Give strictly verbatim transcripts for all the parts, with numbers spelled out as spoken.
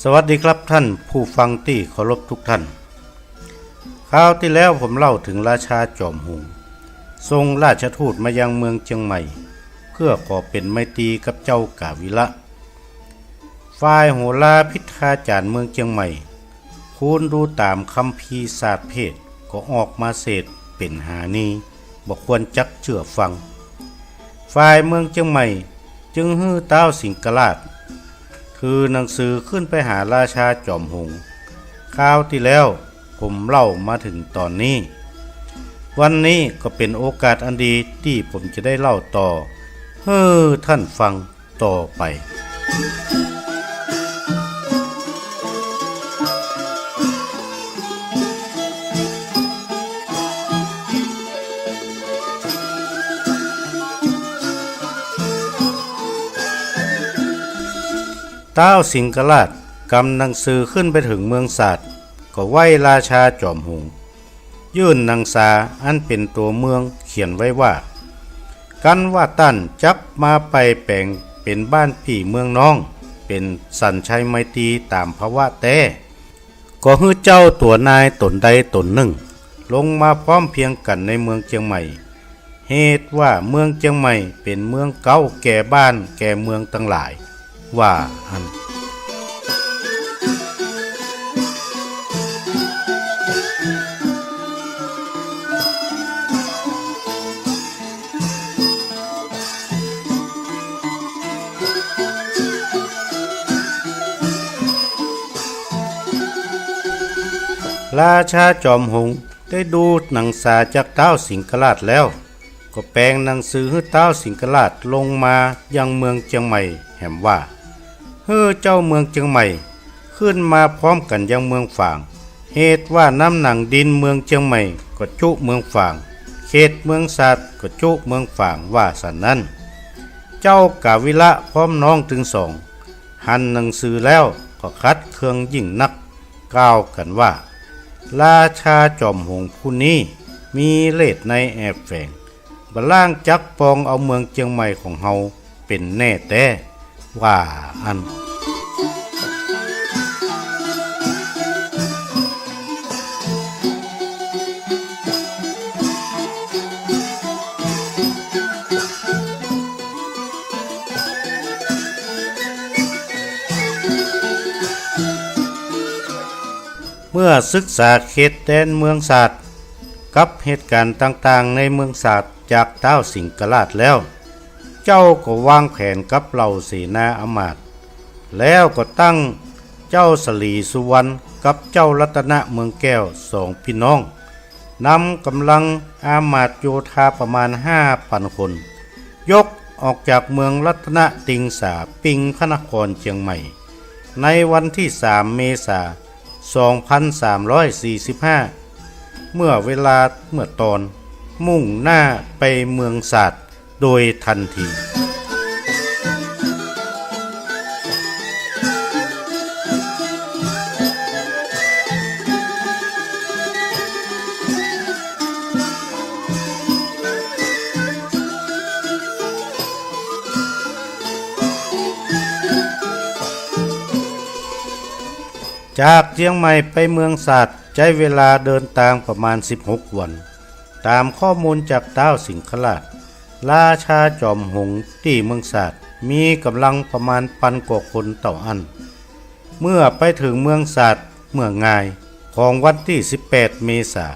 สวัสดีครับท่านผู้ฟังตี้เคารพทุกท่าน คราวตี้แล้วผมเล่าเถิงราชาจ๋อมหงส์ ส่งราชทูตมายังเมืองเจียงใหม่ เพื่อขอเป๋นไมตรีกับเจ้ากาวิละ ฝ่ายโหราพิธาจ๋ารย์เมืองเจียงใหม่ คูณดูต๋ามคัมภีร์ศาสตร์เพศ ก็ออกมาเศษเป๋นหานี่ บ่ควรจักเจื้อฟัง ฝ่ายเมืองเจียงใหม่ จึงหื้อต๊าวสิงหราช ถือหนังสือขึ้นไปหาราชาจ๋อมหงส์ คราวตี้แล้วผมเล่ามาเถิงต๋อนนี้ วันนี้ก็เป๋นโอกาสอันดีตี้ผมจะได้เล่าต่อ หื้อท่านฟังต่อไป ต๊าวสิงหราชกำหนังสือขึ้นไปเถิงเมืองสาด ก็ไหว้ราชาจ๋อมหงส์ ยื่นหนังสาอันเป๋นตั๋วเมืองเขียนไว้ว่า กันว่าต้านจักมาไปแป๋งเป๋นบ้านปี้เมืองน้อง เป๋นสัญชัยไมตรีต๋ามภาวะแต๊ ก็หื้อเจ้าตั๋วนายต๋นใดต๋นนึ่ง ลงมาพร้อมเพียงกั๋นในเมืองเจียงใหม่ เหตุว่าเมืองเจียงใหม่เป๋นเมืองเก๊าแก่บ้านแก่เมืองตังหลาย ว่าอั้น ราชาจ๋อมหงส์ได้ดูหนังสาจากต๊าวสิงหราชแล้ว ก็แป๋งหนังสือหื้อต๊าวสิงหราชลงมายังเมืองเจียงใหม่แหมว่า หื้อเจ้าเมืองเจียงใหม่ขึ้นมาพร้อมกั๋นยังเมืองฝาง เหตุว่าน้ำหนังดินเมืองเจียงใหม่ก็จุเมืองฝาง เขตเมืองสาดก็จุเมืองฝาง ว่าสันนั้น เจ้ากาวิละพร้อมน้องตึงสอง หันหนังสือแล้วก็ขัดเคืองยิ่งนัก กล่าวกั๋นว่า ราชาจ๋อมหงส์ผู้นี้มีเล่ห์ในแอบแฝง บ่ล่างจักปองเอาเมืองเจียงใหม่ของเฮาเป๋นแน่แต๊ ว่าอั้น เมื่อศึกษาเขตแดนเมืองสาด กับเหตุก๋ารณ์ต่างๆ ในเมืองสาดจากต๊าวสิงหราชแล้ว เจ้าก็วางแผนกับเหล่าเสนาอำมาตย์ แล้วก็ตั้งเจ้าสลีสุวรรณกับเจ้ารัตนเมืองแก้วสองปี้น้อง นำก๋ำลังอำมาตย์โยธาประมาณห้าปันคน ยกออกจากเมืองรัตนติงสาปิงพระนครเจียงใหม่ ในวันตี้สามเมษา สองพันสามร้อยสี่สิบห้า เมื่อเวลาเมื่อตอน มุ่งหน้าไปเมืองสาดโดยทันที จากเจียงใหม่ไปเมืองสาดใจ๊เวลาเดินตางประมาณสิบหกวัน ต๋ามข้อมูลจากต๊าวสิงหราช ราชาจ๋อมหงส์ตี้เมืองสาดมีก๋ำลังประมาณปันกว่าคนเต้าอั้น เมื่อไปเถิงเมืองสาดเมื่องายของวันตี้สิบแปดเมษา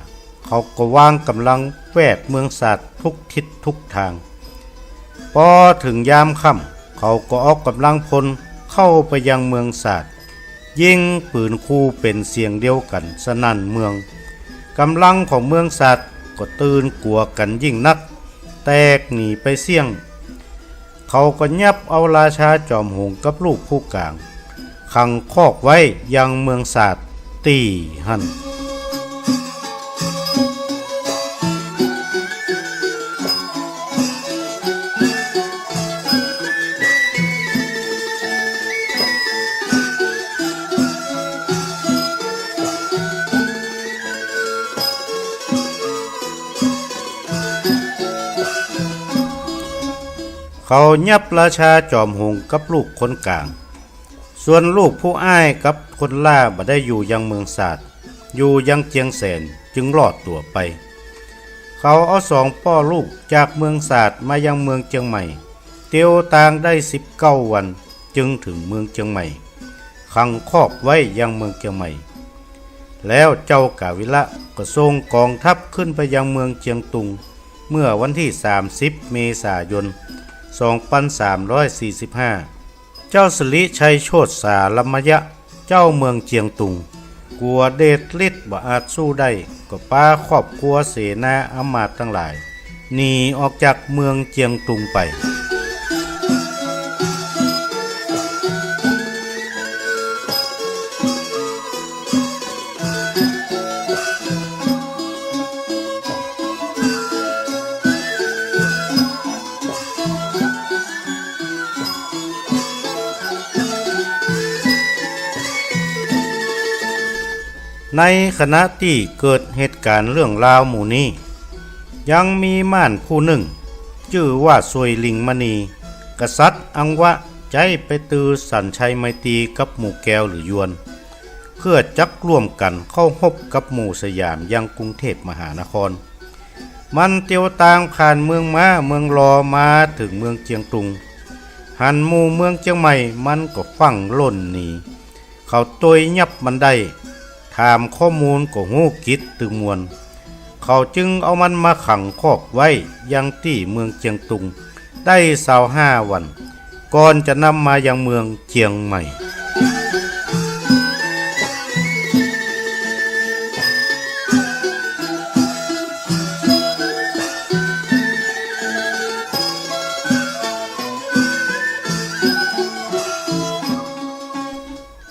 เขาก็วางก๋ำลังแวดเมืองสาดทุกทิศทุกตาง ปอเถิงยามค่ำ เขาก็ออกก๋ำลังพลเข้าไปยังเมืองสาด ยิงปืนคู่เป๋นเสียงเดียวกั๋นสนั่นเมือง ก๋ำลังของเมืองสาดก็ตื่นกั๋วกั๋นยิ่งนัก แตกหนีไปเสี้ยง เขาก็ยับเอาราชาจ๋อมหงส์กับลูกผู้ก๋าง ขังคอกไว้ยังเมืองสาดตี้หั้น เขายับราชาจ๋อมหงส์กับลูกคนก๋าง ส่วนลูกผู้อ้ายกับคนหล้าบ่ได้อยู่ยังเมืองสาด อยู่ยังเจียงแสน จึงรอดตั๋วไป เขาเอาสองป้อลูกจากเมืองสาดมายังเมืองเจียงใหม่ เตียวตางได้สิบเก้าวัน จึงเถิงเมืองเจียงใหม่ ขังคอกไว้ยังเมืองเจียงใหม่ แล้วเจ้ากาวิละก็ส่งก๋องทัพขึ้นไปยังเมืองเจียงตุง เมื่อวันตี้สามสิบเมษายน สองปันสามร้อยสี่สิบห้า เจ้าสิริชัยโชติสารมยะ เจ้าเมืองเจียงตุง กั๋วเดชฤทธิ์บ่อาจสู้ได้ ก็ปาครอบครัวเสนาอำมาตย์ตังหลาย หนีออกจากเมืองเจียงตุงไป ในขณะตี้เกิดเหตุก๋ารณ์เรื่องราวหมู่นี้ ยังมีม่านผู้นึ่ง จื้อว่าสวยหลิ่งมณี กษัตริย์อังวะใจ๊ไปตือสัญชัยไมตรีกับหมู่แกวหรือยวน เพื่อจักร่วมกั๋นเข้าฮบกับหมู่สยามยังกรุงเทพมหานคร มันเตียวตางผ่านเมืองม้าเมืองลอมาเถิงเมืองเจียงตุง หันหมู่เมืองเจียงใหม่มันก็ฟั่งล่นหนี เขาตวยยับมันได้ ถามข้อมูลก็ฮู้กิตตึงมวล เขาจึงเอามันมาขังคอกไว้ยังตี้เมืองเจียงตุง ได้ซาวห้าวัน ก่อนจะนำมายังเมืองเจียงใหม่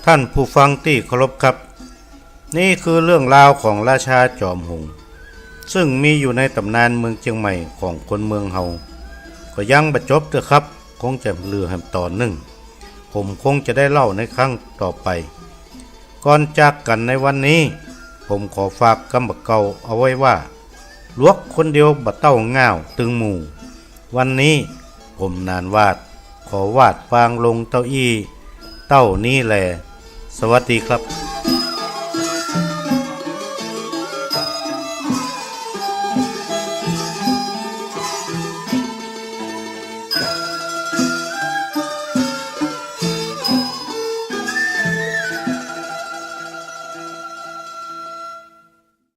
ท่านผู้ฟังตี้เคารพครับ นี่คือเรื่องราวของราชาจอมหงส์ ซึ่งมีอยู่ในต๋ำนานเมืองเจียงใหม่ของคนเมืองเฮา ก็ยังบ่จบเตื้อครับ คงจะเหลือแหมต๋อนนึ่ง ผมคงจะได้เล่าในครั้งต่อไป ก่อนจากกั๋นในวันนี้ ผมขอฝากกำบ่าเก่าเอาไว้ว่า หลวกคนเดียวบ่เต้าง่าวตึงหมู่ วันนี้ผมหนานหวาด ขอหวาดวางลงเต้าอี้ เต้านี้แล สวัสดีครับ